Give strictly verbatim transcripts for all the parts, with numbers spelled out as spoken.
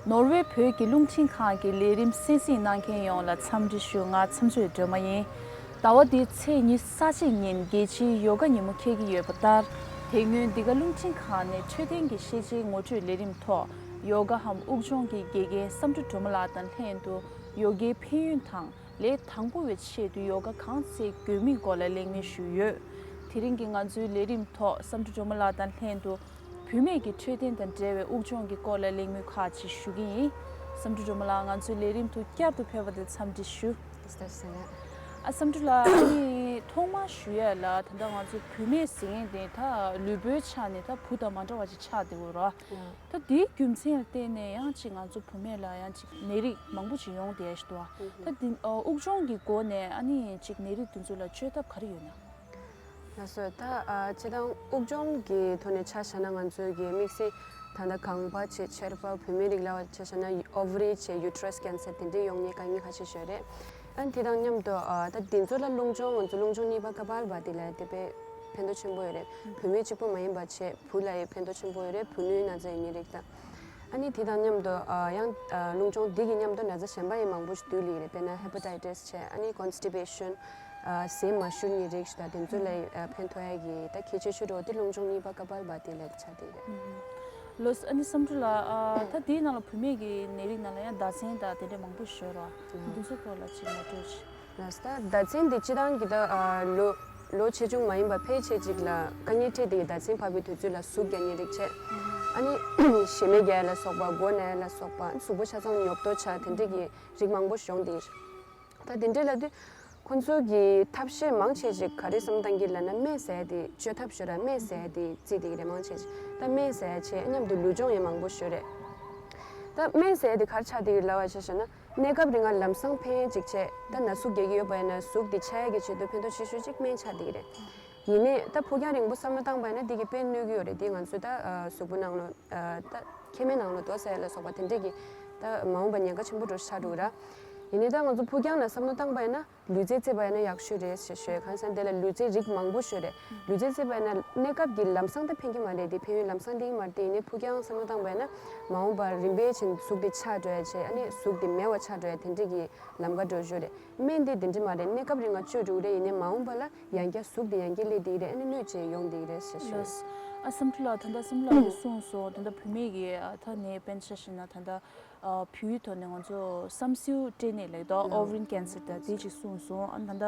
ནོར་ཝེ་བོད་ཀྱི་རླུང་འཕྲིན་ཁང་གི་ལས་རིམ་གསན་གཟིགས་གནང་མཁན་ཡོངས་ལ་འཚམས་འདྲི་ཞུ། ང་མཚམས་གཅོད་སྒྲོལ་མ་ཡིན། ཟླ་བ་འདིའི་ཚེས་ཉི་ཤུ་རྩ་གཅིག་ཉིན་རྒྱལ་སྤྱིའི་ཡོ་ག་ཉིན་མོ་འཁེལ་གྱི་ཡོད་པ་ལྟར། དེ་སྔོན་འདི་ག་རླུང་འཕྲིན་ཁང་ནས་འཕྲོད་བསྟེན་གྱི་ཤེས་བྱའི་ངོ་སྤྲོད་ལས་རིམ་ཐོག་ཡོ་ག་འམ་དབུགས་སྦྱོང་གི་དགེ་རྒན་བསམ་གྲུབ་སྒྲོལ་མ་ལགས་དང་ལྷན་དུ་ཡོ་གའི་ཕན་ཡོན་དང་ལས་དང་པོ་བའི་ཆེད་དུ་ཡོ་ག་གང་བཙལ་དགོས་མིན་སྐོར་ལ་གླེང་མོལ་ཞུས་ཡོད། དེ་རིང་གི་ང་ཚོའི་ལས་རིམ་ཐོག་བསམ་གྲུབ་སྒྲོལ་མ་ལགས་དང་ལྷན་དུ། བུད་མེད་ཀྱི་འཕྲོད་བསྟེན་དང་འབྲེལ་བའི་དབུགས་སྦྱོང་གི་སྐོར་ལ་གླེང་མོལ་ཁག་ཅིག་ཞུ་གི་ཡིན། བསམ་གྲུབ་སྒྲོལ་མ་ལགས། ང་ཚོའི་ལས་རིམ་དུ་བསྐྱར་དུ་ཕེབས་པ་དེ་འཚམས་འདྲི་ཞུ། ལགས་སོ། ཨ། བསམ་གྲུབ་ལགས། ཨ་ནི་ཐོག་མར་ཞུ་ཡས་ལ། ད་ལྟ་ང་ཚོ་བུད་མེད་ཟེར་མཁན་དེ་ད་ལུས་པོའི་ཆ་ནས་ད་བུ་དང་མ་འདྲ་བ་ཅིག་ཆགས་བསྡད་ཡོད་རེད་བ། ད་དེའི་རྒྱུ་མཚན་ལ་བརྟེན་ནས་ཡང་ཅིག་ང་ཚོ་བུད་མེད་ལ་ཡང་ཅིག་ནད་རིགས་མང་པོ་ཅིག་ཡོང་བསྡད་ཡ་ཞིག་འདུག་བ། ད་འདི་ཨ་དབུགས་སྦྱོང་གི་སྒོ་ནས་ཨ་ནི་ཅིག་ནད་རིགས་དེ་ཚོ་ལ་བཅོས་ཐབས་ག་རེ་ཡོད་ན། ལགས་སོ། ད་ཨ་སྤྱིར་བཏང་དབུགས་སྦྱོང་གི་ཐོག་ནས་ཆ་བཞག་ན། ང་ཚོའི་གི་དམིགས་བསལ་ད་ལྟ་ལྒང་པ་བྱས་མཆེར་པ། བུད་མེད་རིགས་ལ་ཆ་བཞག་ན་ཨོ་ཝ་རི་བྱས་ཡུ་ཊེ་རས་ཀེན་སར་དེ་འདྲའི་ཡོང་མཁན་དཀའ་ངལ་ཁ་ཤས་ཤིག་ཡོད་རེད། ཨ་ནི་དེ་དང་མཉམ་དུ་ཨ་ད་དེ་ཚོ་ལ་རླུང་སྦྱོང་། ང་ཚོ་རླུང་སྦྱོང་གཉིས་པ་ཀ་པཱལ་བྷ་ཏི་ལ་དེ་དཔེ་ཕན་ཐོགས་ཆེན་པོ་ཡོད་རེད། བུད་མེད་གཅིག་པུ་མ་ཡིན་པ་བྱས་བུ་ལ་ཡང་ཕན་ཐོགས་ཆེན་པོ་ཡོད་རེད། བུ་སྣོད་ན་ཚ་ཡོད་མཁན་རིགས་དང་། ཨ་ནི་དེ་དང་མཉམ་དུ་ཨ་ཡང་ཨ་རླུང་སྦྱོང་འདི་གི་མཉམ་དུ་ན་ཚ་གཞན་པ་ཡང་མང་པོ་ཞིག་འདུས་ལེགས་རེད། དཔེར་ན་ཧེ་པ་ཊའི་ཊི་སི་བྱས། ཨ་ནི་ཀོན་སི་ཊི་པེ་ཤན། ཨ་ཟས་མ་བཞུར་མཁན་རིགས་ཞིག་དང་། དེ་ཚོ་ལ་ཨ་ཕན་ཐོགས་ཡ་གི་ད་གལ་ཆེ་ཤོས་འདྲ་བོ་དེ་རླུང་སྦྱོང་གཉིས་པ་ཀ་པཱལ་བྷ་ཏི་ལ་ཆགས་བསྡད་རེད། ལགས་སོ། ཨ་ནི་བསམ་གྲུབ་ལགས། ཨ་ད་དེའི་ནང་ལ་བུད་མེད་ཀྱི་ནད་རིགས་ནང་ལ་ཡང་ཟླ་མཚན་དང་དེ་འདྲ་མང་པོ་ཞིག་ཡོད་རེད་བ། འདི་ཚོ་སྐོར་ལ་ཅིག་ངོ་སྤྲོད་ཅིག། ལགས་སོ། ད་ཟླ་མཚན་འདི་སྤྱིར་བཏང་གི་ད་ཨ་ལོ་ལོ་ཆེ་ཆུང་མ་ཡིན་པ་ཕལ་ཆེར་ཅིག་ལ་དཀའ་ངལ་འཕྲད་དེ། ཟླ་མཚན་བབས་པའི་དུས་ཚོད་ལ་ཟུག་རྒྱག་མཁན་རིགས་བྱས། ཨ་ནི་ཞེ་མེར་རྒྱག་ཡ་ལ་སོགས་པ། མགོ་ན་ཡ་ལ་སོགས་པ། གཟུགས་པོ་ཆ་ཚང་ཉོབ་ཏོ་ཆགས། དེ་འདྲས་ཀྱི་རིགས་མང་པོ་ཞིག་ཡོང་བསྡད་ཡོད། ད་དེ་འདྲས་ལབ་དུས་ཁོང་ཚོ་གི་ཐབས་ཤེས་མང་ཆེ་ཅིག་ག་རེ་བསམ་བློ་བཏང་གི་ལབ་ན། སྨན་ཟ་ཡ་དེ་བཅོས་ཐབས་ཞིག་ར། སྨན་ཟ་ཡ་དེ་བརྩིས་བསྡད་ཀྱི་རེད། མང་ཆེ་ཅིག་ད་སྨན་ཟ་ཡ་བྱས། མཉམ་དུ་ལུས་སྦྱོང་ཡང་མང་པོ་ཞིག་ཡོད་རེད། ད་སྨན་ཟ་ཡ་དེ་ག་རེ་ཆགས་བསྡད་ཀྱི་ལབ་པ་ཆ་བཞག་ན། གནས་སྐབས་རིང་ལ་ལམ་སང་ཕན་ཡ་ཅིག་བྱས། ད་ན་ཟུག་རྒྱག་གི་ཡོད་པ་ཡིན་ན་ཟུག་དེ་ཆག་ཡ་གི་ཆེད་དུ་ཕན་ཐོགས་ཆེ་ཤོས་ཅིག་སྨན་ཆགས་བསྡད་ཀྱི་རེད། ཡིན་ནའི་ད་ཕུགས་རྒྱང་རིང་པོ་བསམ་བློ་བཏང་པ་ཡིན་ན་འདི་གིས་དཔེ་གནོད་ཀྱི་ཡོད་རེད། འདི་ང་ཚོའི་ད་ཨ་གཟུགས་པོ་ནང་ལོགས་ཨ་ད་མཁལ་མའི་ནང་ལོགས་རྡོ་ཟ་ཡ་ལ་སོགས་པ་དེ་འདྲས་ཀྱི་ད་མ་འོངས་པ་ཉེན་ཁ་ཆེན་པོ་འདྲ་ཆགས་འགྲོ་གི་ར། ཡིན་ནའི་ད་ང་ཚོ་ཕུགས་རྒྱང་ལ་བསམ་བློ་བཏང་པ་ཡིན་ན་ལུས་རྩལ་རྩེད་པ་ཡིན་ན་ཡག་ཤོས་རེད་ཞེས་ཞུ་ཡ། གང་ཟེར་ན་དེ་ལ་ལུས་རྩལ་རིགས་མང་པོ་ཞིག་རེད། ལུས་རྩལ་རྩེད་པ་ཡིན་ན་གནས་སྐབས་ཀྱི་ལམ་སང་ད་ཕན་གྱི་མ་རེད། དེ་ཕན་ཡོན་ལམ་སང་སླེབས་ཀྱི་མ་རེད། དེ་ཡིན་ནའི་ཕུགས་རྒྱང་བསམ་བློ་བཏང་པ་ཡིན་ན་མ་འོངས་པར་རིམ་པས་བྱས་ནས་ཟུག་དེ་ཆག་འགྲོ་ཡ་བྱས། ཨ་ནི་ཟུག་དེ་མེད་པ་ཆགས་འགྲོ་ཡ་དེ་འདྲས་ཀྱི་ལམ་ཁ་འགྲོ་ཞོར་རེད། སྨན་དེ་དེ་འདྲས་མ་རེད། གནས་སྐབས་རིང་ང་བཅོས་འགྲོ་གི་རེད། ཡིན་ནའི་མ་འོངས་པ་ལ་ཡང་བསྐྱར་ཟུག་དེ་ཡང་བསྐྱར་སླེབས་བསྡད་ཀྱི་རེད། ཨ་ནི་གནོད་བྱེད་ཡོང་བསྡད་ཀྱི་རེད་ཞེས་ཞུ། ལགས། ཨ་བསམ་གྲུབ་ལགས། ད་ལྟ་བསམ་གྲུབ་ལགས་ཀྱིས་གསུངས་སོང་། ད་ལྟ་བུད་མེད་ཀྱི་ཨ་ད་ནད་དཔེར་ན་ཆ་བཞག་ན་ད་ལྟ་ཨ་བུའི་ཐོག་ནས་ང་ཚོ་བསམ་སེའུ་སྐྲན་ནད་ལབ་ཀྱི་འདུག། ཨོ་ཝ་རིན་ཀེན་སར་དང་དེ་ཅིག་གསུངས་སོང་། ཨ་ད་ལྟ་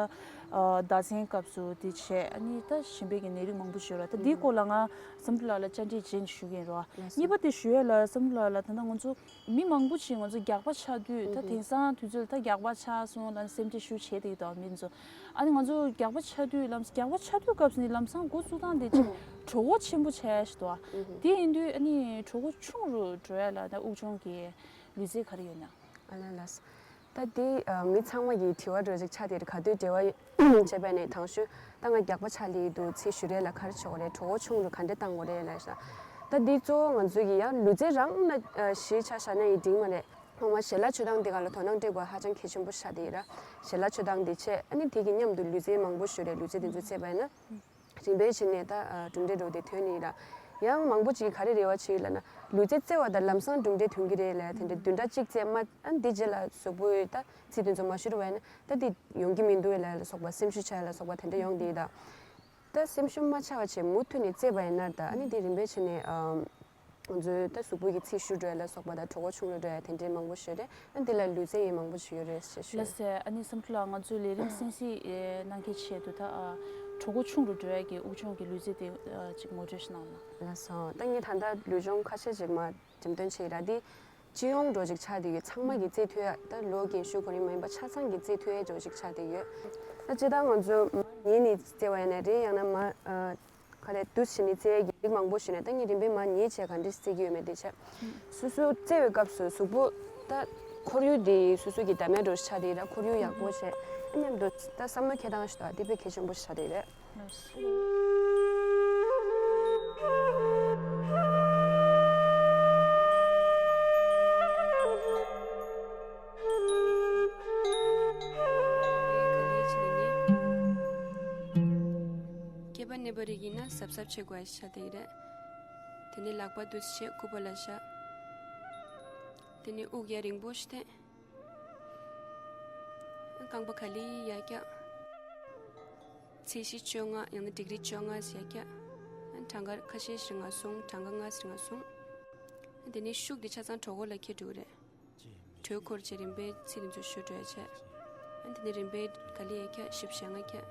ཨ་ཟླ་མཚན་སྐབས་སུ་དེ་བྱས། ཨ་ནི་ད་གཞན་པའི་གི་ནད་རིགས་མང་པོ་ཞིག་ཡོད་ར། ད་འདིའི་སྐོར་ལ་ང་བསམ་གྲུབ་ལགས་ལ་བཅར་འདྲི་བྱས་ནས་ཞུ་གི་ཡིན་ར། ལགས་སོ། གཉིས་པ་དེ་ཞུ་ཡས་ལ། བསམ་གྲུབ་ལགས་ལ་ད་ལྟ་ང་ཚོ་མི་མང་པོ་ཅིག་ང་ཚོ་རྒྱགས་པ་ཆགས་དུས། ད་དེང་སང་དུས་ཚོད་ལ་ད་རྒྱགས་པ་ཆགས་སོང་ལབ་ནས་སེམས་ཁྲལ་ཞེ་པོ་བྱས་བསྡད་ཀྱི་འདུག་མི་ཚོ། ཨ་ནི་ང་ཚོ་རྒྱགས་པ་ཆགས་དུས་ལམ། རྒྱགས་པ་ཆགས་དུས་སྐབས་སུ་ནི་ལམ་སང་འགོ་བཙུགས་སྟངས་དེ་ཅིག་གྲོད་ཁོག་ཆེན་པོ་ཆགས་ཡ་ཞིག་འདུག་ཨ། དེ་ཡིན་དུས་ཨ་ནི་གྲོད་ཁོག་ཆུང་རུ་འགྲོ་ཡ་ལ་ད་དབུགས་སྦྱོང་གི་ལུས་རྩལ་ག་རེ་ཡོད་ན། ཨ་ལ་ལགས། ད་འདི་ཨ་མི་ཚང་མ་གི་དྲི་བ་འདྲ་ཅིག་ཆགས་བསྡད་རེད། ག་དུས་འབྲེལ་བ་བྱས་པ་ནས་དང་ཤོས་ད་ང་རྒྱགས་པ་ཆགས་བསྡད་འདུག། ཚེ་ཞུ་རེས་ལ་ག་རེ་བྱེད་དགོས་རེད། གྲོད་ཁོག་ཆུང་རུ་ག་འདྲས་བཏང་དགོས་རེད་ལབ་ཤག། ད་འདི་གཙོ་བོ་ང་ཚོའི་གི་ཡང་ལུས་རྩལ་རང་ལ་ཨ་གཞི་ཆ་བཞག་ན་ཡི་འགྲིག་མ་རེད། ཐོག་མར་ཞལ་ལག་མཆོད་སྟངས་དེ་ག་ལ་དོ་སྣང་སྤྲད་དགོས་ཧ་ཅང་གལ་ཆེན་པོ་ཆགས་བསྡད་ཡོད་ར། ཞལ་ལག་མཆོད་སྟངས་དེ་བྱས། ཨ་ནི་དེ་གི་མཉམ་དུ་ལུས་རྩལ་མང་པོ་ཞིག་ཡོད་རེད། ལུས་རྩལ་དེ་ཚོ་རྩེད་པ་ཡིན་ན། རིམ་པས་བྱས་ནས་ད་ཨ་གྲུབ་འབྲས་འདྲ་བོ་དེ་ཐོན་ནི་ཡིན་ར། ཡང་མང་པོ་ཅིག་གིས་ག་རེ་རེ་བ་བྱེད་ཀྱི་ལབ་ན། ལུས་རྩལ་རྩེ་བ་དང་ལམ་སང་གྲུབ་འབྲས་ཐོན་གྱི་རེད་ལབ། དེ་འདྲ་བདུན་ཕྲག་གཅིག་རྩེ་མ། ཨ་ནི་དེ་རྗེས་ལ་གཟུགས་པོའི་ད་ཚིགས་དེ་ཚོ་མ་ཞུ་རུ་བ་ཡིན་ན། ད་དེ་ཡོང་གི་མི་འདུག་ལབ་ལ་སོགས་པ། སེམས་ཤུགས་ཆག་ཡ་ལ་སོགས་པ་དེ་འདྲ་ཡོང་བསྡད་ཡོད་ད། ད་སེམས་ཤུགས་མ་ཆག་པ་བྱས་མུ་མཐུད་ནས་རྩེ་བ་ཡིན་ན། ད་ཨ་ནི་དེ་རིམ་པས་བྱས་ནས་ཨ་ང་ཚོའི་ད་གཟུགས་པོ་གི་ཚིགས་ཞུ་འགྲོ་ཡ་ལ་སོགས་པ་དང་གྲོད་ཁོག་ཆུང་རུ་འགྲོ་ཡ་དེ་འདྲའི་མང་པོ་ཞིག་ཡོད་རེད། ཨ་འདི་ལ་ལུས་རྩལ་ཡང་མང་པོ་ཞིག་ཡོད་རེད་ཞེས་ཞུ། ལགས་སོ། ཨ་ནི་བསམ་གྲུབ་ལགས། ང་ཚོའི་ལས་རིམ་གསན་གཟིགས་གནང་མཁན་ཆེད་དུ་ད་ཨ་གྲོད་ཁོག་ཆུང་རུ་འགྲོ་ཡ་གི་དབུགས་སྦྱོང་གི་ལུས་རྩལ་དེ་ཨ་ཅིག་ངོ་སྤྲོད་ཞིག་གནང་ན། ལགས་སོ། ད་ངས་ད་ལྟ་ལུས་སྦྱོང་ཁ་ཤས་ཅིག་མར་འགྲེམས་སྟོན་བྱས་ར། འདི་སྤྱི་ཡོངས་འདྲ་བོ་ཅིག་ཆགས་བསྡད་ཡོད། ཚང་མ་གིས་རྩེ་ཐུབ་ཡ། ད་ལོ་རྒན་ཤོས་གོ་རིམ་མ་ཡིན་པ་ཆ་ཚང་གིས་རྩེ་ཐུབ་ཡ་འདྲ་བོ་ཅིག་ཆགས་བསྡད་ཡོད། ད་སྤྱིར་བཏང་ང་ཚོ་མར་ཉལ་ནས་རྩེ་བ་ཡིན་ན་རེད། ཡང་ན་མར་ཨ་ག་རེ་འདུག་སེ་བྱས་ནས་རྩེ་ཡ་གི་རིགས་མང་པོ་ཞིག་ཡོད་ནས། ད་ངས་རིམ་པས་མར་ཉལ་བྱས་ག་འདྲས་རྩེ་གི་ཡོད་མེད་དེ་བྱས། སོ་སོ་རྩེ་བའི་སྐབས་སུ་གཟུགས་པོ་ད་ ཁོར་ཡུག་དེ་སོ་སོ་གི་འདྲ་མིན་འདྲ་བོ་ཆགས་བསྡད་ཡོད་ར། ཁོར་ཡུག་ཡག་པོ་བྱས། ཨ་མཉམ་དུ་ད་བསམ་བློ་འཁྱེར་སྟངས་ཞིག་དང་དེ་དཔེ་གལ་ཆེན་པོ་ཞིག་ཆགས་བསྡད་ཡོད་རེད། ལགས་སོ། སྐེད་པ་གནས་པ་རིགས་ཡིན་ན་གཟབ་གཟབ་བྱེད་དགོས་ཤ་དེ་རེད། དེ་ནས་ལག་པ་འདུས་བྱས་སྐུད་པ་ལ་བཞག་དེ་ནས་དབུགས་ཡར་རིང་པོ་ཞིག་འཐེན། རྐང་པ་ག་ལེར་ཡར་བཀྱག་ཚད་གཞི་བཅོ་ལྔ་ཡང་ན་ཌིག་རི་བཅོ་ལྔ་ཞིག་ཡར་བཀྱག་གྲངས་ཀ་ཁ་ཤས་ཤིག་རིང་ང་སོང་། གྲངས་ཀ་ལྔ་ཞིག་རིང་ང་སོང་། དེ་ནས་ཤུགས་དེ་ཆ་ཚང་གྲོད་ཁོག་ལ་འཁྱེར་འགྲོ་གི་རེད། དྲོད་འཁོར་བྱས་རིམ་པས་ཚིགས་དེ་ཚོ་བཞུ་འགྲོ་ཡ་བྱས། ཨ་དེ་ནས་རིམ་པས་ག་ལེར་ཡར་བཀྱག་བཞི་བཅུ་ཞེ་ལྔ་བཀྱག་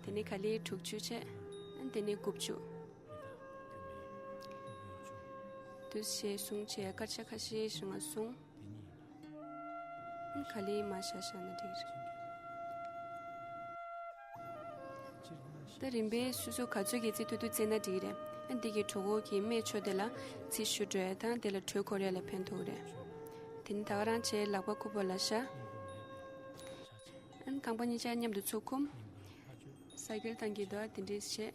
དེ་ནས་ག་ལེར་དྲུག་ཅུ་བྱས། ཨ་དེ་ནས་དགུ་བཅུ། འདུས་བྱས་བཟུང་བྱས་སྐར་ཆ་ཁ་ཤས་ཤིག་རིང་ང་སོང་། ཨ་ག་ལེར་མར་བཞག་བཞག་ན་འགྲིག་རེད། ད་རིམ་པས་སོ་སོ་ག་ཚོད་ཀྱིས་རྩེད་ཐུབ་ཐུབ་རྩེས་ན་འགྲིག་རེད། ཨ་འདི་གི་གྲོད་ཁོག་གི་སྨད་ཕྱོགས་དེ་ལ་ཚིགས་བཞུ་འགྲོ་ཡ་དང་དེ་ལ་དྲོད་འཁོར་ཡ་ལ་ཕན་ཐོགས་རེད། དེ་ནི་ད་ག་རང་བྱས་ལག་པ་སྐུད་པ་ལ་བཞག་ཨ་རྐང་པ་གཉིས་ཆ་མཉམ་དུ་ཚུར་འཁུམ། ས་ཀྱིལ་བཏང་གི་འདུག་ཨ་དེ་འདྲས་བྱས།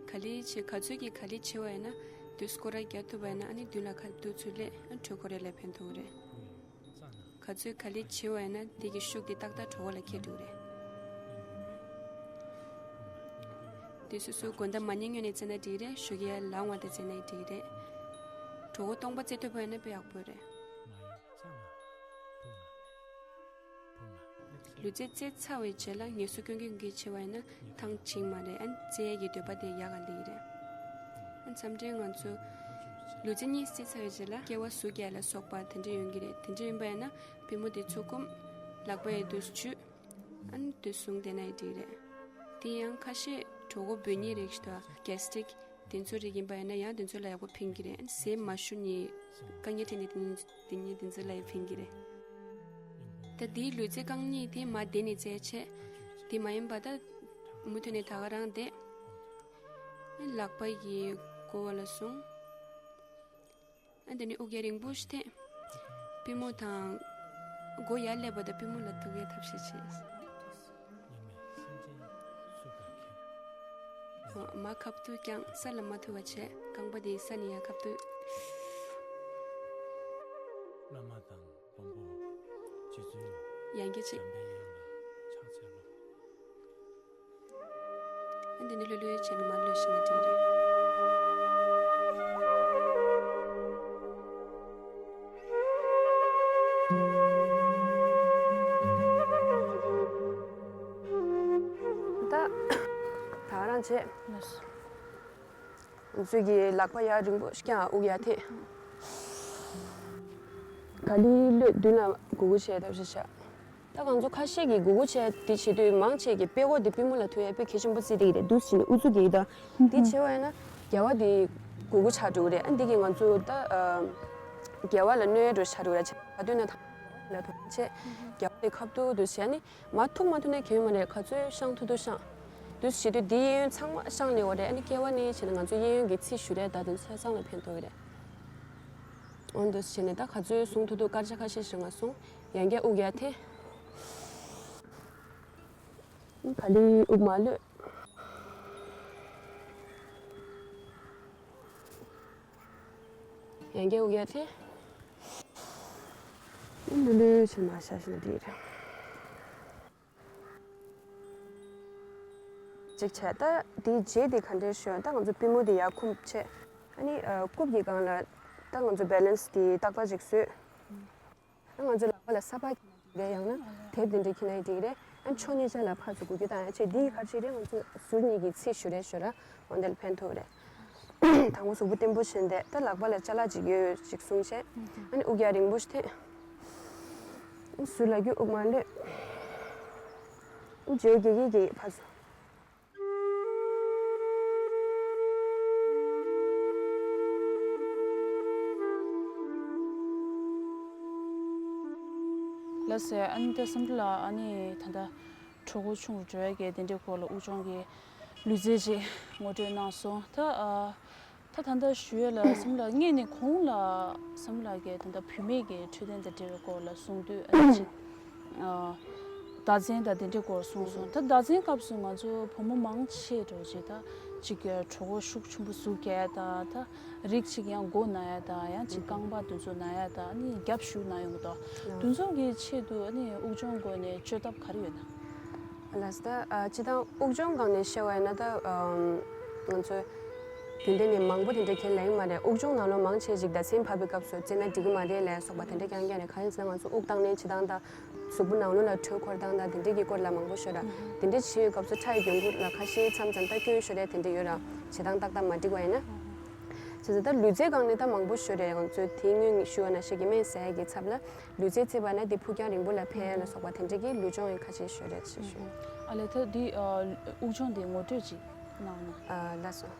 ག་ལེར་བྱས་ག་ཚོད་ཀྱིས་ག་ལེར་བྱེད་པ་ཡིན་ན་དུས་སྐོར་ར་རྒྱག་ཐུབ་པ་ཡིན་ན་ཨ་ནི་མདུན་ལ་ཁ་ཐུག་ཚུར་སླེབས། ཨ་དྲོད་འཁོར་ཡ་ལ་ཕན་ཐོགས་རེད། ག་ཚོད་ག་ལེར་བྱེད་པ་ཡིན་ན་དེ་གི་ཤུགས་དེ་ཏག་ཏག་གྲོད་ཁོག་ལ་འཁྱེར་འགྲོ་གི་རེད། དེ་སོ་སོའི་དགོང་དག་མ་ཉལ་སྔོན་ནས་རྩེས་ན་འགྲིག་རེད། ཞོགས་ཀས་ལངས་པ་དང་རྩེས་ན་འགྲིག་རེད། གྲོད་ཁོག་སྟོང་པ་རྩེ་ཐུབ་པ་ཡིན་ན་དཔེ་ཡག་པོ་རེད། ལུས་རྩལ་རྩེ་ཚར་བའི་རྗེས་ལ་ངལ་གསོ་སྐྱོན་གྱི་སྐྱོན་གྱི་བྱེད་པ་ཡིན་ན་ཐང་ཆིང་མ་རེད། ཨ་རྩེ་ཡས་ཀྱི་འདོད་པ་དེ་ཡག་ག་ལེ་ཡི་རེད། ཨ་མཚམས་འདྲེན་ང་ཚོ་ལུས་རྩལ་གཉིས་རྩེ་ཚར་བའི་རྗེས་ལ་སྐེ་བ་ཟུར་རྒྱག་ལ་སོགས་པ་དེ་འདྲ་ཡོང་གི་རེད། དེ་འདྲ་ཡིན་པ་ཡིན་ན་པུས་མོ་དེ་ཚུར་བསྐུམ། ལག་པ་ཡི་དུས་ཆུད། ཨ་ནི་དུས་བཟུང་དེ་ན་ཡི་འགྲིག་རེད། དེ་ཡང་ཁ་ཤས་གྲོད་ཁོག་འབུད་ནི་རིགས་ཤིག་དང་གེ་སི་ཊིག་དེ་ཚོ་རིགས་ཡིན་པ་ཡིན་ན་ཡང་དེ་ཚོ་ལ་ཡག་པོ་ཕན་གྱི་རེད། ཟས་མ་ཞུ་ནི་དཀའ་ངལ་འཕྲད་ནི་དེ་ནི་དེ་ནི་དེ་ཚོ་ལ་ཡང་ཕན་གྱི་རེད། ད་དེའི་ལུས་རྩལ་རྐང་གཉིས་དེ་མར་བསྡད་ནས་རྩེ་བྱས། དེ་མ་ཡིན་པ་ད་མུ་མཐུད་ནས་ད་ག་རང་བསྡད། ལག་པ་ཡི་མགོ་བ་ལ་བཟུང་། ཨ་དེ་ནས་དབུགས་ཡ་རིང་པོ་ཞིག་འཐེན། པུས་མོ་དང་། མགོ་ཡར་སླེབས་པ་དང་པུས་མོ་ལ་ཐུག་ཡ་ཐབས་ཤེས་བྱེད། མར་ཁ་ཐུག་བརྐྱངས། ས་ལ་མ་ཐུག་པ་བྱས། རྐང་པ་དེ་ས་ནས་ཡར་ཁ་ཐུག་བླ་མ་དང་མགོན་པོ་རྗེ་བཙུན་ཡང་རྒྱལ་ཆེ། འཇམ་པའི་དབྱངས་ལ་ཕྱག་འཚལ་ལོ། འདི་ནི་ལྷོད་ལྷོད་བྱས་ནས་མར་ལྷོད་ཤེས་ན་འགྲིག་རེད། ད་ད་རང་བྱས། ང་ཚོས་ཀྱི་ལག་པ་ཡར་རིང་པོ་ཞིག་བརྐྱངས། དབུགས་ཡར་འཐེན། ག་ལེར་གློད། མདུན་ལ་སྒུར་སྒུར་བྱས་ཐབས་ཤེས་བྱ། ད་ང་ཚོ་ཁ་ཤས་ཀྱིས་སྒུར་སྒུར་བྱས་དེ་བྱེད་དུས་མང་ཆེ་གིས་པད་ཀོ་དེ་པུས་མོ་ལ་ཐུག་ཡ་དཔེ་གལ་ཆེན་པོ་བརྩི་བསྡད་ཀྱི་རེད། འདུག་སེ་བྱས་ནས་ཨུ་ཚུགས་ཀྱིས་ད་འདི་བྱས་པ་ཡིན་ན་རྒྱལ་བ་དེ་སྒུར་སྒུར་ཆགས་འགྲོ་གི་རེད། ཨ་འདི་གིས་ང་ཚོ་ད་ཨ་རྒྱལ་བ་ལ་གནོད་འགྲོ་ཆགས་འགྲོ་གི་རེད། བྱས་ད་དུས་ན་ད་ལ་ཐུག་བྱས་རྒྱལ་བ་དེ་ཁ་ཐུག་འདུག་སེ་བྱས་ནས་མར་ཐུག་མ་ཐུག་ནས་གལ་ཡོད་མ་རེད། ག་ཚོད་བཤང་ཐུབ་ཐུབ་བཤང་། འདུག་སེ་བྱེད་དུས་འདི་གཡས་གཡོན་ཚང་མ་བཤང་ནས་འོ་རེད། ཨ་ནི་སྐེད་པ་ནས་བྱས་ནས་ང་ཚོ་གཡས་གཡོན་གྱི་ཚིགས་བཞུ་རེད། ད་དེ་ཚོ་ཆ་ཚང་ལ་ཕན་ཐོགས་ཀྱི་རེད། འོ་འདུག་སེ་བྱས་ནས་ད་ག་ཚོད་བཟུང་ཐུབ་ཐུབ་སྐར་ཆ་ཁ་ཤས་ཤིག་ང་བཟུང་། ཡང་བསྐྱར་དབུགས་ཡར་འཐེན། ག་ལེར་དབུགས་མར་གློད། ཡང་བསྐྱར་དབུགས་ཡར་འཐེན། ལྷོད་ལྷོད་བྱས་མར་བཞག་ཤེས་ན་འགྲིག་རེད། གཅིག་བྱས། ད་དེའི་རྗེས་དེ་ག་འདྲས་ཤོད། ད་ང་ཚོ་པུས་མོ་དེ་ཡར་འཁུམ་བྱས། ཨ་ནི་ཨ་རྐུབ་ཀྱི་སྒང་ལ་ད་ང་ཚོ་བེ་ལན་སི་དེ་ཏག་ཏག་ཅིག་བཟོས། ཨ་ང་ཚོ་ལག་པ་ལ་ས་ཕག་འཁྱེར་ན་འགྲིག་རེད། ཡང་ན་དེབ་དེ་འདྲ་འཁྱེར་ན་འགྲིག་རེད། ཨ་ཕྱོགས་གཉིས་ཆ་ལ་ཕར་ཚུར་འགུལ་སྐྱོད་བཏང་ཡ་བྱས། དེ་ཡི་ཁར་ཅིག་རེད། ང་ཚོ་ཟུར་གཉིས་ཀྱི་ཚིགས་བཞུ་རེ་བཞུ་ར་འོ་འདི་ལ་ཕན་ཐོགས་རེད། དང་པོ་གཟུགས་པོ་བརྟན་པོ་བྱས་ཏེ། ད་ལག་པ་ལ་ཅ་ལག་ཅིག་ཡོད་ཅིག་བཟུང་བྱས། ཨ་ནི་དབུགས་ཡར་རིང་པོ་ཞིག་འཐེན། ཨ་ཟུར་ལ་རྒྱུག། དབུགས་མར་གློད། ཨ་འཇོལ་རྒྱག་གི་རྒྱག་གི་ཕར་ཚུར། ལགས་སོ། ཨ་ནི་ད་བསམ་གྲུབ་ལགས། ཨ་ནི་ད་ལྟ་གྲོད་ཁོག་ཆུང་རུ་འགྲོ་ཡ་གི་དེ་འདྲའི་སྐོར་ལ་དབུགས་སྦྱོང་གི་ལུས་རྩལ་ཅིག་ངོ་སྤྲོད་གནང་སོང་། ད་ཨ་ད་ ད་ལྟ་ཞུ་ཡས་ལ་བསམ་ལ་ངས་ནི་གོང་ལ་བསམ་ལ་གི་ད་ལྟ་བུད་མེད་ཀྱི་འཕྲོད་བསྟེན་དང་འབྲེལ་བའི་སྐོར་ལ་གསུང་དུས་ཨ་ནི་ཅིག་ཨ། བདག་འཛིན་དང་དེ་འདྲའི་སྐོར་གསུངས་སོང་། ད་བདག་འཛིན་སྐབས་སུ་ང་ཚོ་བུ་མོ་མང་ཆེ་འགྲོ་ཅིག་ད་ཅིག་གི་གྲོད་ཁོག་ཤུགས་ཆེན་པོ་ཟུག་རྒྱག་ཡ་དང་ད་རིགས་ཅིག་ཡང་མགོ་ན་ཡ་དང་ཡང་ཅིག་རྐང་པ་དེ་ཚོ་ན་ཡ་དང་ཨ་ནི་རྒྱབ་ཤུགས་ན་ཡོང་གི་འདུག་དེ་ཚོ་གི་ཆེད་དུ་ཨ་ནི་དབུགས་སྦྱོང་སྒོ་ནས་བཅོས་ཐབས་ག་རེ་ཡོད་ན། ལགས་སོ། ད་ཨ་སྤྱིར་བཏང་དབུགས་སྦྱོང་སྒང་ནས་བཤད་པ་ཡིན་ན་ད་ཨམ་ང་ཚོ་རྒྱུན་ལྡན་ནས་མང་པོ་དེ་འདྲ་ཁས་ལེན་མ་རེད། དབུགས་སྦྱོང་ནང་ལོགས་མང་ཆེ་ཞིག་ད་སེམས་བབས་པའི་སྐབས་སུ་རྩེ་ན་འགྲིག་གི་མ་རེད་ལབ་སོགས་པ་དེ་འདྲ་རྐྱང་རྐྱང་རེད། གང་ཡིན་ཟེར་ན་ང་ཚོ་དབུགས་བཏང་ལེན་བྱེད་སྟངས་དང་གཟུགས་པོ་ནང་ལོགས་ལ་དྲོད་འཁོར་སྟངས་དང་དེ་འདྲའི་གི་སྐོར་ལ་མང་པོ་ཤོད་ར། དེ་འདྲ་བྱེད་པའི་སྐབས་སུ་ཁྲག་གི་འགྱུར་ཁུག་ལ་ཁ་ཤས་མཚམས་མཚམས་ད་སྐྱོན་ཤོར་ཡ་དེ་འདྲ་ཡོད་ར། བྱེད་སྟངས་ཏག་ཏག་མ་འགྲིག་པ་ཡིན་ན། བྱས་ཙང་ད་ལུས་རྩལ་སྒང་ནས་ད་མང་པོ་ཤོད་རེད། ང་ཚོས་དེ་སྔོན་ཞུ་བ་ནང་བཞིན་གྱི་སྨན་ཟ་ཡ་གི་ཚབ་ལ་ལུས་རྩལ་རྩེད་པ་ན་དེ་ཕུགས་རྒྱང་རིང་པོ་ལ་ཕན་ཡ་ལ་སོགས་པ་དེ་འདྲ་གི་ལུས་སྦྱོང་ཡང་ཁ་ཤས་ཤོད་རེད་ཞེས་ཞུ། ཨ་ལས་ད་འདི་ཨ་དབུགས་སྦྱོང་འདི་ངོ་སྤྲོད་ཅིག་གནང་ན། ཨ་ལགས་སོ།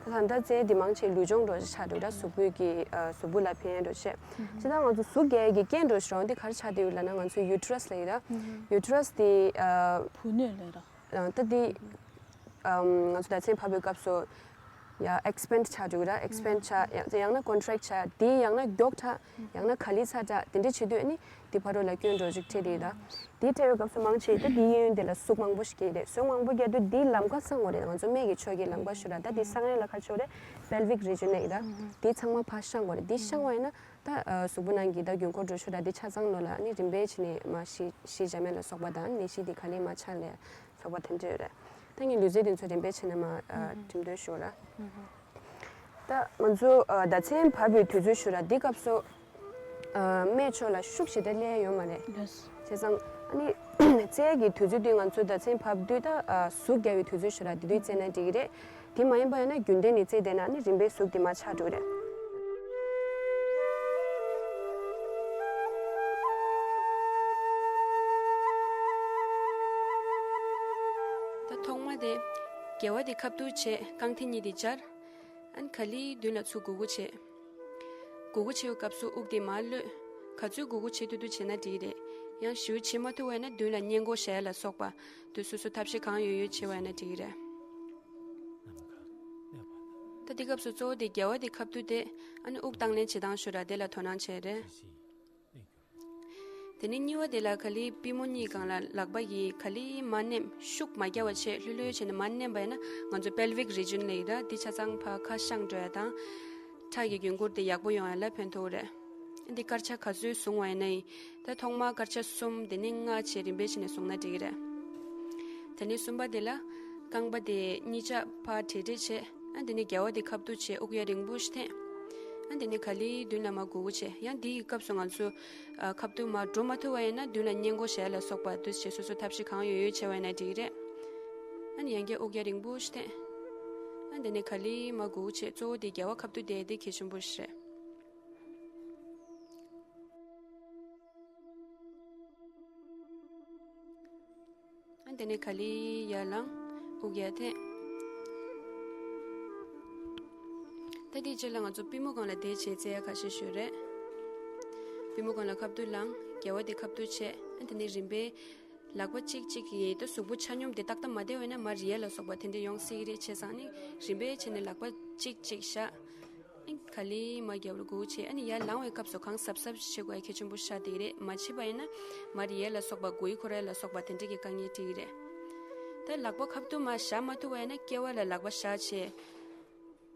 ད་ད་ལྟ་རྩལ་འདི་མང་ཆེ་ལུས་སྦྱོང་འདྲ་ཞིག་ཆགས་འདུག་ད་གཟུགས་པོའི་གི་ཨ་གཟུགས་པོ་ལ་ཕན་ཡ་འདྲ་བྱས། ཅི་ད་ང་ཚོ་གཟུགས་རྒྱས་ཀྱི་རྐྱེན་འདྲ་ཞིག་རང་འདི་ག་རེ་ཆགས་བསྡད་ཡོད་ལབ་ན་ང་ཚོའི་ཡུ་ཊི་ར་སི་ལབ་ཡོད་ད། ཡུ་ཊི་ར་སི་དེ་ཨ་བུ་སྣོད་ལབ་ཡོད་ད། ད་དེ་ཨམ་ང་ཚོ་ཟླ་མཚན་བབས་པའི་སྐབས་སུ་ཡ་ཨེག་སི་པེན་ཌི་ཆགས་འགྲོ་གི་ར། ཨེག་སི་པེན་ཌི་ཆགས་ཡང་ཡང་ན་ཀོན་ཊི་རེག་ཊི་ཆགས་དེ་ཡང་ན་མགྱོགས་ཆགས་ཡང་ན་ག་ལེར་ཚ་དྲགས་དེ་འདྲ་བྱེད་དུས་ཨ་ནི་དེ་ཕ་རོལ་ལ་སྐྱོན་འགྲོ་ཅིག་འཕྲད་དེ་ད། དེ་འཕྲད་པའི་སྐབས་སུ་མང་ཆེ་ད་དེ་གཡས་གཡོན་དེ་ལ་ཟུག་མང་པོ་ཞིག་སྐྱེ་རེད། ཟུག་མང་པོ་སྐྱེ་དུས་དེའི་ལམ་ཁ་གསང་དགོས་རེད། ང་ཚོ་སྨད་ཀྱི་ཕྱོགས་ཀྱི་ལམ་ཁ་ཞུ་ར། ད་དེ་གསང་ཡ་ལ་ག་ཆོག་རེད། པེལ་ཝིག་རི་ཇན་ལབ་ཡོད་ད། དེ་ཚང་མ་ཕར་བཤང་དགོས་རེད། དེ་བཤང་བ་ཡིན་ན་ད་གཟུགས་པོ་ནང་གི་ད་རྒྱུན་འཁོར་འགྲོ་ཤུགས་ད་དེ་ཆ་ཚང་ལོ་ལ་ཨ་ནི་རིམ་པས་བྱས་ནས་མར་ཤི་ཤི་འཇམ་མེད་ལ་སོགས་པ་དང་ནད་གཞི་དེ་ག་ལེར་མར་ཆགས་ལ་སོགས་པ་དེ་འདྲ་ཡོད་རེད། ད་ངས་ལུས་རྩལ་དེ་ཚོ་རིམ་པས་བྱས་ནས་མར་འགྲེམས་སྟོན་ཞུ་ར། ད་ང་ཚོ་ཟླ་མཚན་བབས་པའི་དུས་ཚོད་ཞུ་ར། འདི་སྐབས་སུ་སྨད་ཕྱོགས་ལ་ཤུགས་ཞེ་དྲག་སླེབས་ཡོད་མ་རེད། བྱས་ཙང་ཨ་ནི་རྩལ་གྱི་དུས་ཚོད་དེ་ང་ཚོ་ཟླ་མཚན་བབས་དུས་ད་ཟུག་རྒྱག་པའི་དུས་ཚོད་ཞུ་ར། དེ་དུས་རྩེ་ན་འགྲིག་གི་རེད། དེ་མ་ཡིན་པ་ཡིན་ན་རྒྱུན་ལྡན་ནས་རྩེ་བསྡད་ན་ཨ་ནི་རིམ་པས་ཟུག་དེ་མར་ཆག་འགྲོ་གི་རེད། ད་ཐོག་མ་དེ་དགེ་བ་དེ་ཁ་ཐུག་བྱས། རྐང་མཐིལ་གཉིས་དེ་སྦྱར། ཨ་ནི་ག་ལེར་མདུན་ལ་ཚུར་སྒུར་སྒུར་བྱེད། སྒུར་སྒུར་བྱེད་པའི་སྐབས་སུ་དབུགས་དེ་མར་གློད། ག་ཚོད་སྒུར་སྒུར་བྱེད་ཐུབ་ཐུབ་བྱས་ན་འགྲིག་གི་རེད། ཡང་ཞེ་པོ་བྱེད་མ་ཐུབ་པ་ཡིན་ན་མདུན་ལ་སྔས་མགོ་བཞག་ཡ་ལ་སོགས་པ་དུ་སོ་སོ་ཐབས་ཤེས་གང་ཡོད་ཡོད་བྱས་པ་ཡིན་ན་འགྲིག་གི་རེད། ད་འདི་སྐབས་སུ་གཙོ་བོ་དེ་དགེ་བ་དེ་ཁ་ཐུག་སྟེ་ཨ་ནི་དབུགས་བཏང་ལེན་བྱེད་སྟངས་ཤོད་ར། དེ་ལ་དོ་སྣང་བྱེད་རེད། དེ་ནས་གཉིས་པ་དེ་ལ་ག་ལེར་པུས་མོ་གཉིས་སྒང་ལ་ལག་པ་གིས་ག་ལེར་མར་མནན། ཤུགས་མ་རྒྱག་པ་བྱས་ལྷོད་ལྷོད་བྱས་ནས་མར་མནན་པ་ཡིན་ན་ང་ཚོ་པེལ་ཝིག་རི་ཇན་ལབ་ཡོད་ར། འདི་ཆ་ཚང་ཕར་ཁ་བཤང་འགྲོ་ཡ་དང་། ཁྲག་གི་རྒྱུན་འཁོར་དེ་ཡག་པོ་ཡོང་ཡ་ལ་ཕན་ཐོགས་རེད། འདི་སྐར་ཆ་ག་ཚོད་བཟུང་བ་ཡིན་ན་ཡིན། ད་ཐོག་མར་སྐར་ཆ་གསུམ། དེ་ནས་ལྔ་བྱས་རིམ་པས་བྱས་ནས་བཟུང་ན་འགྲིག་གི་རེད། དེ་ནས་གསུམ་པ་དེ་ལ་རྐང་པ་དེ་གཉིས་ཆ་ཕར་བྲེག་བྲེག་བྱས། ཨ་དེ་ནས་རྒྱལ་བ་དེ་ཁ་ཐུག་བྱས་དབུགས་ཡར་རིང་པོ་ཞིག་འཐེན། ཨ་དེ་ནས་ག་ལེར་མདུན་ལ་མར་སྒུར་སྒུར་བྱས། ཡང་འདི་ཡི་སྐབས་སུ་ང་ཚོ་ཨ་ཁ་ཐུག་མར་འགྲོ་མ་ཐུབ་པ་ཡིན་ན་མདུན་ལ་སྔས་མགོ་བཞག་ཡ་ལ་སོགས་པ་འདུག་སེ་བྱས་སོ་སོ་ཐབས་ཤེས་གང་ཡོད་ཡོད་བྱས་པ་ཡིན་ན་འགྲིག་གི་རེད། ཨ་ནི་ཡང་བསྐྱར་དབུགས་ཡར་རིང་པོ་ཞིག་འཐེན། ཨ་དེ་ནས་ག་ལེར་མར་སྒུར་སྒུར་བྱས། གཙོ་བོ་དེ་རྒྱལ་བ་ཁ་ཐུག་བསྡད་དེ་གལ་ཆེན་པོ་ཞིག་རེད། ཨ་དེ་ནས་ག་ལེར་ཡར་ལངས། དབུགས་ཡར་འཐེན། ད་དེའི་རྗེས་ལ་ང་ཚོ་པུས་མོ་སྒང་ལ་བསྡད་བྱས་རྩེ་ཡ་ཁ་ཤས་ཤིག་ཡོད་རེད། པུས་མོ་སྒང་ལ་ཁ་ཐུག་ལངས། རྒྱལ་བ་དེ་ཁ་ཐུག་བྱས། ཨ་དེ་ནས་རིམ་པས་ལག་པ་གཅིག་གཅིག་གིས་ད་གཟུགས་པོ་ཆ་སྙོམས་དེ་ཏག་ཏག་མ་བསྡད་པ་ཡིན་ན་མར་རིལ་ཡ་ལ་སོགས་པ་དེ་འདྲ་ཡོང་སྲིད་ཀྱི་རེད། བྱས་ཙང་ནི་རིམ་པས་བྱས་ནས་ལག་པ་གཅིག་གཅིག་བཞག། ཨ་ནི་ག་ལེར་མར་རྒྱབ་ལ་སྒུར་བྱས། ཨ་ནི་ཡར་ལངས་པའི་སྐབས་སུ་གང་གཟབ་གཟབ་བྱེད་དགོས་ཡ་གལ་ཆེན་པོ་ཤ་དེ་རེད། མ་བྱས་པ་ཡིན་ན་མར་ཡལ་ལ་སོགས་པ་མགོ་ཡི་འཁོར་ཡ་ལ་སོགས་པ་དེ་འདྲ་གི་དཀའ་ངལ་འཕྲད་ཀྱི་རེད། ད་ལག་པ་ཁ་ཐུག་མར་བཞག་མ་ཐུབ་པ་ཡིན་ན་སྐེ་བ་ལ་ལག་པ་བཞག་བྱས།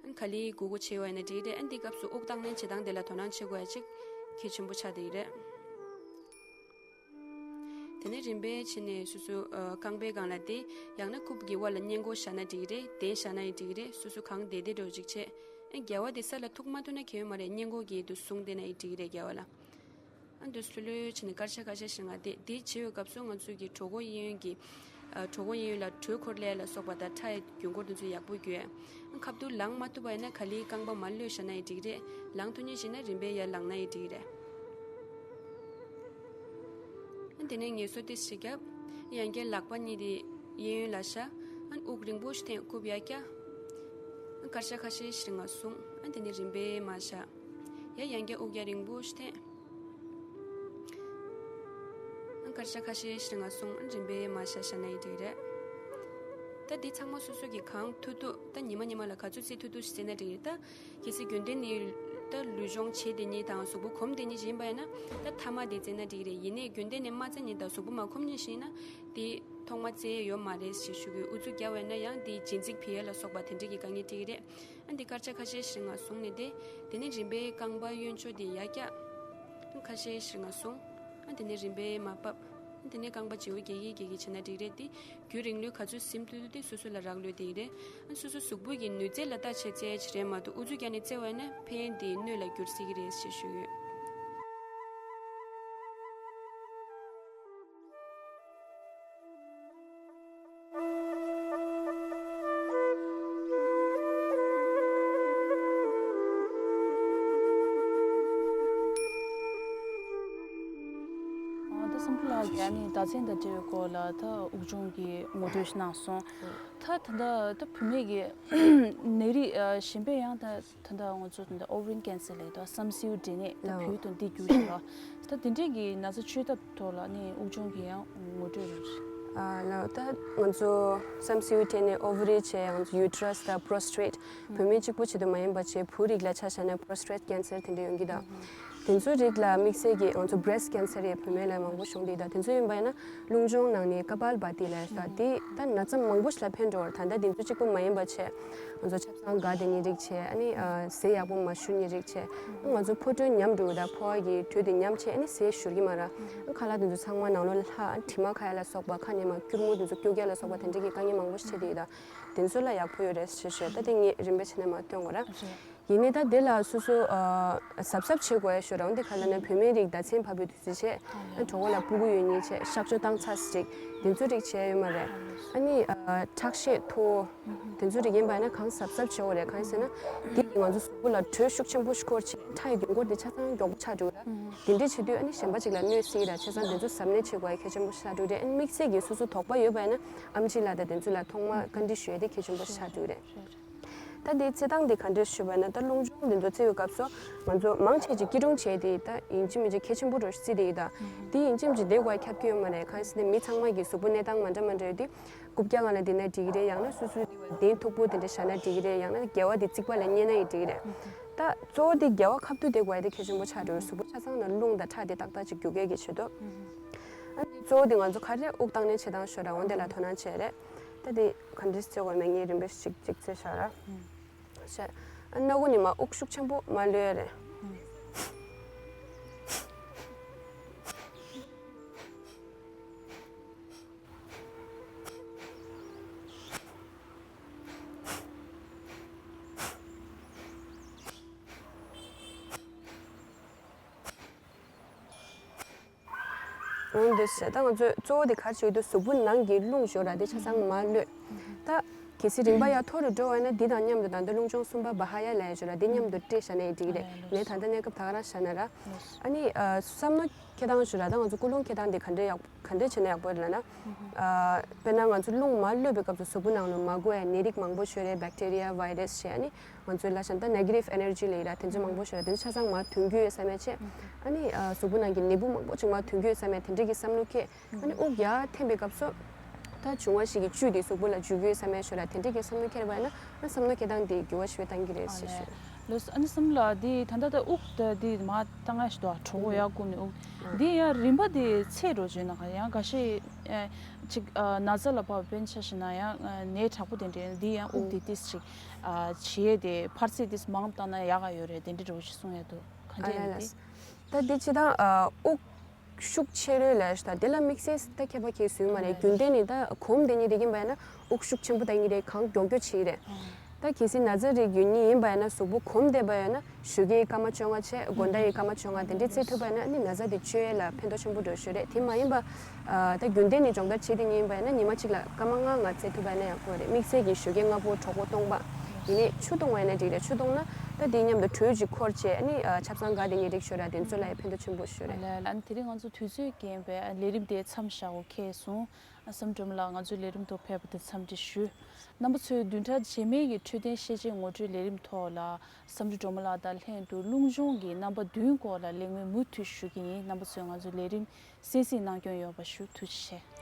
ཨ་ནི་ག་ལེར་སྒུར་སྒུར་བྱས་པ་ཡིན་ན་འགྲིག་གི་རེད། ཨ་ནི་འདི་སྐབས་སུ་དབུགས་བཏང་ལེན་བྱེད་སྟངས་དེ་ལ་དོ་སྣང་བྱེད་དགོས་ཡ་གཅིག་གལ་ཆེན་པོ་ཆགས་བསྡད་ཀྱི་རེད། དེ་ནས་རིམ་པས་བྱས་ནས་སོ་སོ་ཨ་རྐང་པའི་སྒང་ལ་བསྡད། ཡང་ན་རྐུབ་ཀྱི་བར་ལ་སྔས་མགོ་བཞག་ན་འགྲིག་གི་རེད། གདན་བཞག་ན་ཡང་འགྲིག་གི་རེད། སོ་སོ་གང་བདེ་བདེ་འདྲ་བོ་ཅིག་བྱས། ཨ་རྒྱལ་བ་དེ་ས་ལ་ཐུག་མ་ཐུབ་ན་གལ་ཡོད་མ་རེད། སྔས་མགོ་གིས་དུ་བཟུང་བསྡད་ན་ཡང་འགྲིག་གི་རེད། རྒྱལ་བ་ལ། ཨ་འདུག་སེ་ལྷོད་ལྷོད་བྱས་ནས་སྐར་ཆ་ཁ་ཤས་ཤིག་ང་བསྡད། དེ་བྱེད་པའི་སྐབས་སུ་ང་ཚོ་གི་གྲོད་ཁོག་གཡས་གཡོན་གྱི་ཨ་གྲོད་ཁོག་གཡས་གཡོན་ལ་དྲོད་འཁོར་ལས་ལ་སོགས་པ་དང་ཁྲག་གི་རྒྱུན་འཁོར་དེ་ཚོ་ཡག་པོ་རྒྱུ། ཨ་ཁ་ཐུག་ལངས་མ་ཐུབ་པ་ཡིན་ན་ག་ལེར་རྐང་པ་མར་གློད་བཞག་ན་ཡང་འགྲིག་གི་རེད། ལངས་ཐུབ་མཁན་ཞིག་ན་རིམ་པས་ཡར་ལངས་ན་ཡང་འགྲིག་གི་རེད། ཨ་དེ་ནས་ངལ་གསོ་ཏོག་ཙམ་བརྒྱབ། ཡང་བསྐྱར་ལག་པ་གཉིས་དེ་གཡས་གཡོན་ལ་བཞག། ཨ་དབུགས་རིང་པོ་ཞིག་འཐེན། རྐུབ་ཡར་བཀྱག། ཨ་སྐར་ཆ་ཁ་ཤས་ཤིག་རིང་ལ་བཟུང་། ཨ་དེ་ནས་རིམ་པས་མར་བཞག། ཡང་ཡང་བསྐྱར་དབུགས་ཡར་རིང་པོ་ཞིག་འཐེན། ཨ་སྐར་ཆ་ཁ་ཤས་ཤིག་རིང་ལ་བཟུང་། ཨ་རིམ་པས་མར་བཞག་བཞག་ན་ཡང་འགྲིག་རེད། ད་འདི་ཚང་མ་སོ་སོ་གི་གང་ཐུབ་ཐུབ། ད་ཉི་མ་ཉི་མ་ལ་ག་ཚོད་རྩེ་ཐུབ་ཐུབ་ཞིག་རྩེ་ན་འགྲིག་རེད། ད་གལ་སྲིད་རྒྱུན་ལྡན་ནས་ད་ལུས་སྦྱོང་བྱེད་བསྡད་མཁན་དང་གཟུགས་པོ་གོམས་བསྡད་མཁན་ཞིག་ཡིན་པ་ཡིན་ན། ད་ཐ་མག་དེ་རྩེ་ན་འགྲིག་རེད། ཡིན་ནའི་རྒྱུན་ལྡན་ནས་མ་རྩེ་མཁན་དང་གཟུགས་པོ་མ་གོམས་མཁན་ཞིག་ཡིན་ན། དེ་ཐོག་མ་རྩེ་ཡས་ཡོད་མ་རེད་ཞེས་ཞུ་གི་ཡོད། ཨུ་ཚུགས་རྒྱག་པ་ཡིན་ན་ཡང་དེ་ལྗིད་ཚད་འཕེལ་ཡས་ལ་སོགས་པ་དེ་འདྲས་ཀྱི་དཀའ་ངལ་འཕྲད་ཀྱི་རེད། ཨ་འདི་སྐར་ཆ་ཁ་ཤས་ཤིག་ང་བཟུང་ནས་དེ། དེ་ནས་རིམ་པས་རྐང་པ་གཡོན་ཕྱོགས་དེ་ཡར་བཀྱག་ཨ་ཁ་ཤས་ཤིག་ང་བཟུང་། ཨ་དེ་ནས་རིམ་པས་མར་ཕབ། ཨ་དེ་ནས་རྐང་པ་བརྗེ་པོ་རྒྱག་གི་རྒྱག་གི་བྱས་ན་འགྲིག་རེད་དེ། རྒྱུན་རིང་ལོས་ག་ཚོད་ཟིན་ཐུབ་ཐུབ་དེ་སོ་སོ་ལ་རག་ལས་བསྡད་ཀྱི་རེད། ཨ་སོ་སོ་གཟུགས་པོ་གི་ནུས་རྩལ་ལ་བལྟས་བྱས་རྩེ་ཡས་ཅིག་རེད་མ་གཏོགས། ཨུ་ཚུགས་རྒྱག་ནས་རྩེ་བ་ཡིན་ན་ཕན་དེ་སྣོད་ལ་འགྱུར་སྲིད་ཀྱི་རེད་ཞེས་ཞུ་གི་ཡོད། ཨ་ད་བསམ་གྲུབ་ལགས་ཀྱིས་ཨ་ནི་ཟླ་མཚན་དང་འབྲེལ་བའི་སྐོར་ལ་ད་དབུགས་སྦྱོང་གི་ངོ་སྤྲོད་ཞིག་གནང་སོང་། ད་ད་ལྟ་ད་བུད་མེད་ཀྱི་ནད་རིགས་ཨ་གཞན་པའི་ཡང་ད་ད་ལྟ་ང་ཚོ་ད་ལྟ་ཨོ་ཝ་རིན་ཀེན་སར་ལབ་ཡས་ད་བསམ་སེའུ་འབྲས་ནད་ད་ལགས། བོད་དུ་འདི་འགྱུར་བཞིན་པ། ད་དེ་འདྲས་ཀྱི་ན་ཚ་བཅོས་ཐབས་ཐོག་ལ་ནི་དབུགས་སྦྱོང་གི་ཡང་ངོ་སྤྲོད་རེད། ཨ་ལགས། ད་ང་ཚོ་བསམ་སེའུ་འབྲས་ནད། ཨོ་ཝ་རི་བྱས། ང་ཚོ་ཡུ་ཊེ་རས་དང་པོ་རོ་སི་ཊེཊ། བུད་མེད་གཅིག་པུ་ཆེད་དུ་མ་ཡིན་པ་བྱས་བུ་རིགས་ལ་ཆ་བཞག་ན་པོ་རོ་སི་ཊེཊ་ཀེན་སར་དེ་འདྲས་ཡོང་གི་ད། དེ་ཚོ་རིགས་ལ་དམིགས་བསལ་གྱི་ང་ཚོ་བྷི་རེ་སི་ཊི་ཀེན་སར་ཡང་བུད་མེད་ལ་མང་པོ་བྱུང་འདུག་ད། དེ་ཚོ་ཡིན་པ་ཡིན་ན་རླུང་སྦྱོང་གནང་ནས་ཀ་པལ་བྷ་ཏི་ལབ་ཡས་ད་དེ་ད་ན་ཚ་མང་པོ་ཞིག་ལ་ཕན་འགྲོ་བར། ད་ལྟ་དེ་ཚོ་གཅིག་པུ་མ་ཡིན་པ་བྱས་ང་ཚོ་ཆབ་གསང་དགའ་བསྡད་མཁན་རིགས་བྱས། ཨ་ནི་ཨ་ཟས་ཡག་པོ་མ་ཞུ་མཁན་རིགས་བྱས། ང་ཚོ་ཕོ་དྲོད་ཉམས་འགྲོ་གི་ད། ཕོ་བ་གི་དྲོད་དེ་ཉམས་བྱས་ཨ་ནི་ཟས་ཞུ་གི་མ་ར། ཁ་ལག་དེ་ཚོ་ཚང་མ་ནང་ལོགས་ལ་ལྷག་དྲི་མ་ཁ་ཡ་ལ་སོགས་པ། ཁ་ནས་མར་སྐྱུར་མོ་དེ་ཚོ་སྐྱུག་ཡ་ལ་སོགས་པ་དེ་འདྲ་གི་དཀའ་ངལ་མང་པོ་ཞིག་འཕྲད་དེ་ཡོད་ད། དེ་ཚོ་ལ་ཡག་པོ་ཡོད་རེད་ཞེས་ཞུས། ད་དེ་ངས་རིམ་པས་བྱས་ནས་མར་སྟོན་དགོས་ར། རེད། ཡིན་ནའི་ད་དེ་ལ་སོ་སོ་ཨ་གཟབ་གཟབ་བྱེད་དགོས་ཡ་ཤོད་ར། འོན་ཏེ་ག་ལབ་ན་བུད་མེད་རིགས་ཟླ་མཚན་བབས་པའི་དུས་ཚོད་བྱས། ཨ་གྲོད་ཁོག་ལ་ཕྲུ་གུ་ཡོད་མཁན་བྱས། གཤག་བཅོས་བཏང་ཚར་ཟེར་རིགས་དེ་ཚོ་རིགས་བྱས་ཡོད་མ་རེད། ཨ་ནི་ཨ་ཁྲག་ཤེད་མཐོ་བོ་དེ་ཚོ་རིགས་ཡིན་པ་ཡིན་ན་གང་གཟབ་གཟབ་བྱེད་དགོས་རེད། གང་ཡིན་ཟེར་ན་དེ་གིས་ང་ཚོ་གཟུགས་པོ་ལ་དྲོད་ཤུགས་ཆེན་པོ་ཞིག་འཁོར་བྱས། ཁྲག་གི་དགོས་མཁོ་དེ་ཆ་ཚང་མགྱོགས་པོ་ཆགས་འགྲོ་གི་ར། དེ་འདྲས་བྱེད་དུས་ཨ་ནི་གཞན་པ་ཅིག་ལ་གནོད་སྲིད་ར། བྱས་ཙང་དེ་ཚོ་གཟབ་ནན་བྱེད་དགོས་ཡ་གལ་ཆེན་པོ་ཆགས་འགྲོ་གི་རེད། ཨ་ནི་དམིགས་བསལ་གྱིས་སོ་སོ་དོགས་པ་ཡོད་པ་ཡིན་ན་ཨེམ་ཆི་ལགས་དང་དེ་ཚོ་ལ་ཐོག་མ་བཀའ་འདྲི་ཞུ་ཡ་དེ་གལ་ཆེན་པོ་ཆགས་འགྲོ་གི་རེད། ད་འདི་རྩེད་སྟངས་འདི་ག་འདྲས་ཞུས་པ་ཡིན་ན། ད་རླུང་སྦྱོང་འདི་ཚོ་རྩེ་བའི་སྐབས་སུ་ང་ཚོ་མང་ཆེ་ཅིག་སྐྱིལ་ཀྲུང་བྱས་ཏེ་ད་ཡིན་གཅིག་མིན་གཅིག་གལ་ཆེན་པོ་འདྲ་བོ་ཞིག་བརྩིས་བསྡད་ཡོད་ད། འདི་ཡིན་གཅིག་མིན་གཅིག་བསྡད་དགོས་ཡ་ཁྱབ་ཀྱི་ཡོད་མ་རེད། གང་ཡིན་ཟེར་ན་མི་ཚང་མ་གི་གཟུགས་པོ་གནས་སྟངས་མ་འདྲ་མ་འདྲ་ཡོད་དུས། རྐུབ་བཀྱག་སྒང་ལ་བསྡད་ན་འགྲིག་གི་རེད། ཡང་ན་སོ་སོའི་གདན་མཐུག་པོ་དེ་འདྲ་བཞག་ན་འགྲིག་གི་རེད། ཡང་ན་སྒལ་པ་དེ་རྩིག་པ་ལ་བསྙེས་ན་ཡང་འགྲིག་གི་རེད། ད་གཙོ་བོ་དེ་སྒལ་པ་ཁ་ཐུག་བསྡད་དགོས་ཡ་དེ་གལ་ཆེན་པོ་ཆགས་འགྲོ་བའི་གཟུགས་པོ་ཆ་ཚང་ལ་རླུང་དང་ཁྲག་དེ་ཏག་ཏག་ཅིག་རྒྱུག་ཡ་གི་ཆེད་དུ། ཨ་ནི་གཙོ་བོ་དེ་ང་ཚོ་ག་རེ་དབུགས་བཏང་ནས་བྱེད་སྟངས་ཤོད་ར། འོ་དེ་ལ་དོ་སྣང་བྱེད་རེད། ད་དེ་ག་འདྲས་བྱེད་དགོས་མེད་ངས་རིམ་པས་ཅིག་ཅིག་རྩེ་བཞག་ར། བྱས། ཨ་སྣ་ཁུག་ནས་མར་དབུགས་ཤུགས་ཆེན་པོ་མར་གློད་ཡ་རེད། འོ་འདུག་སེ། ད་ང་ཚོས་གཙོ་བོ་དེ་ག་རེ་བྱེད་ཀྱི་འདུག་གཟུགས་པོ་ནང་གི་རླུང་ཤོར་བ་དེ་ཆ་ཚང་མར་གློད། ད་གལ་སྲིད་རིམ་པ་ཡར་མཐོ་རུ་འགྲོ་བ་ཡིན་ན་འདི་དང་མཉམ་དུ་ད་ལྟ་རླུང་སྦྱོང་གསུམ་པ་བྷ་ཧ་ཡ་ལབ་ཡ་ཤོར་བ་དེ་མཉམ་དུ་སྤྲད་བཞག་ན་ཡང་འགྲིག་གི་རེད། ངས་ད་ལྟ་གནས་སྐབས་ད་ག་རང་བཞག་ན་ར། ཨ་ནི་ཨ་བསམ་མནོ་འཁྱེར་སྟངས་ཤོར་བ། ད་ང་ཚོ་ཀུན་སློང་འཁྱེར་སྟངས་དེ་ག་འདྲས་ཡག་ག་འདྲས་བྱས་ན་ཡག་པོ་རེད་ལབ་ན། ཨ་དཔེར་ན་ང་ཚོ་རླུང་མར་གློད་པའི་སྐབས་སུ་གཟུགས་པོ་ནང་ལ་མ་དགོས་པའི་ནད་རིགས་མང་པོ་ཤོར་རེད། བེག་ཊི་རི་ཡ། བྷའི་རས་བྱས། ཨ་ནི་ང་ཚོའི་ལ་ཤ་ད་ནེ་གེ་ཊིབ་ཨེ་ནར་ཇི་ལབ་ཡ་ར། དེ་ཚོ་མང་པོ་ཤོར་རེད། དེ་ཚོ་ཆ་ཚང་མར་ཐོན་གྱི་ཡོད་བསམ་ཡ་བྱས། ཨ་ནི་ཨ་གཟུགས་པོ་ནང་གི་ནད་འབུ་མང་པོ་ཅིག་མར་ཐོན་གྱི་ཡོད་བསམ་ཡ་དེ་འདྲས་ཀྱི་བསམ་བློ་འཁྱེར། ཨ་ནི་དབུགས་ཡར་འཐེན་པའི་སྐབས་སུ་ད་འབྱུང་བ་ཞིག་གི་བཅུད་དེ་གཟུགས་པོ་ལ་འཇུག་གི་ཡོད་བསམ་ཡ་ཤོར་ར། དེ་འདྲས་ཀྱི་བསམ་བློ་འཁྱེར་བ་ཡིན་ན་ཨ་བསམ་མནོ་འཁྱེར་སྟངས་དེ་འགྱུར་བ་ཞིག་བཏང་གི་རེད་ཟེར་ཞུ། ལགས་སོ། ཨ་ནི་བསམ་བློ་ལགས་འདི་ད་ལྟ་ད་དབུགས་ད་འདི་མར་བཏང་ཡ་ཞིག་འདུག་གྲོད་ཁོག་ཡར་བསྐུམ་ནས་དབུགས། འདི་ཡང་རིམ་པ་འདི་ཚད་འགྲོ་བྱས་ན་ག་ཡང་འགའ་ཤས་ཨ་ཅིག་ཨ་ན་ཚ་ལ་བབས་པའི་ཆ་བཞག་ན་ཡང་ཨ་ནད་དྲག་པོ་དེ་འདྲའི་འདི་ཡང་དབུགས་འདི་ཏིས་ཅིག་ཨ་བྱེད་དེ་འཕར་ཚད་ཏིས་མང་བཏང་ན་ཡག་ག་ཡོད་རེད། དེ་འདྲ་འགྲོ་ཞིག་གསུང་ཡ་འདུག་ག་འདྲ་ཡིན་འདི། ད་འདི་ཅི་ད་ཨ་དབུགས་ཤུགས་ཆེ་རོལ་ལབ་ཡ་ཞིག་ད་དེ་ལ་དམིགས་བསལ་ད་ཁྱད་པར་གང་ཡང་ཡོད་མ་རེད། རྒྱུན་ལྡན་ནས་ད་གོམས་བསྡད་མཁན་རིགས་ཡིན་པ་ཡིན་ན་དབུགས་ཤུགས་ཆེན་པོ་བཏང་གི་རེད། གང་མགྱོགས་མགྱོགས་བྱེད་ཀྱི་རེད། ད་གལ་སྲིད་ན་ཚ་རིགས་ཡོད་མཁན་ཡིན་པ་ཡིན་ན་གཟུགས་པོ་གོམས་བསྡད་པ་ཡིན་ན་ཞོགས་ཀའི་སྐར་མ་བཅོ་ལྔ་བྱས་དགོང་དག་གི་སྐར་མ་བཅོ་ལྔ་དེ་འདྲས་རྩེ་ཐུབ་པ་ཡིན་ན་ཨ་ནི་ན་ཚ་དེ་བཅོས་ཡས་ལ་ཕན་ཐོགས་ཆེན་པོ་འགྲོ་ཞིག་རེད། དེ་མ་ཡིན་པ་ཨ་ད་རྒྱུན་ལྡན་ནས་སྦྱོང་བརྡར་བྱེད་བསྡད་མཁན་ཡིན་པ་ཡིན་ན་ཉི་མ་གཅིག་ལ་སྐར་མ་ལྔ་ལྔ་རྩེ་ཐུབ་པ་ཡིན་ན་ཡག་པོ་རེད། དམིགས་བསལ་གྱི་ཞོགས་ཀའི་སྔ་པོ་གྲོད་ཁོག་སྟོང་པ། ཡིན་ནའི་ཆུ་བཏུང་བ་ཡིན་ན་འགྲིག་རེད། ཆུ་བཏུང་ན་ད་དེའི་མཉམ་དུ་དྲོད་ཅིག་འཁོར་བྱས་ཨ་ནི་ཆབ་གསང་དགའ་བསྡད་མཁན་རིགས་ཤོར་ར། དེ་ཚོ་ལ་ཡང་ཕན་ཐོགས་ཆེན་པོ་ཞིག་རེད། ལགས་ལགས། ཨ་ནི་དེ་རིང་ང་ཚོ་དུས་ཚོད་རྐྱེན་པས་ལས་རིམ་དེ་མཚམས་བཞག་དགོས་ཁེལ་སོང་། བསམ་གྲུབ་ལགས་ང་ཚོའི་ལས་རིམ་ཐོག་ཕེབས་པ་དེ་འཚམས་འདྲི་ཞུ། རྣམ་པ་ཚོས་བདུན་ཕྲག་རྗེས་མའི་གི་འཕྲོད་བསྟེན་ཤེས་བྱའི་ངོ་སྤྲོད་ལས་རིམ་ཐོག་ལ་བསམ་གྲུབ་སྒྲོལ་མ་ལགས་དང་ལྷན་དུ་རླུང་སྦྱོང་གི་རྣམ་པ་བདུན་སྐོར་ལ་གླེང་མོལ་མུ་མཐུད་ཞུ་གི་ཡིན། རྣམ་པ་ཚོས་ང་ཚོའི་ལས་རིམ་གསན་གཟིགས་གནང་སྐྱོང་ཡོང་བ་ཞུ། ཐུགས་རྗེ་ཆེ།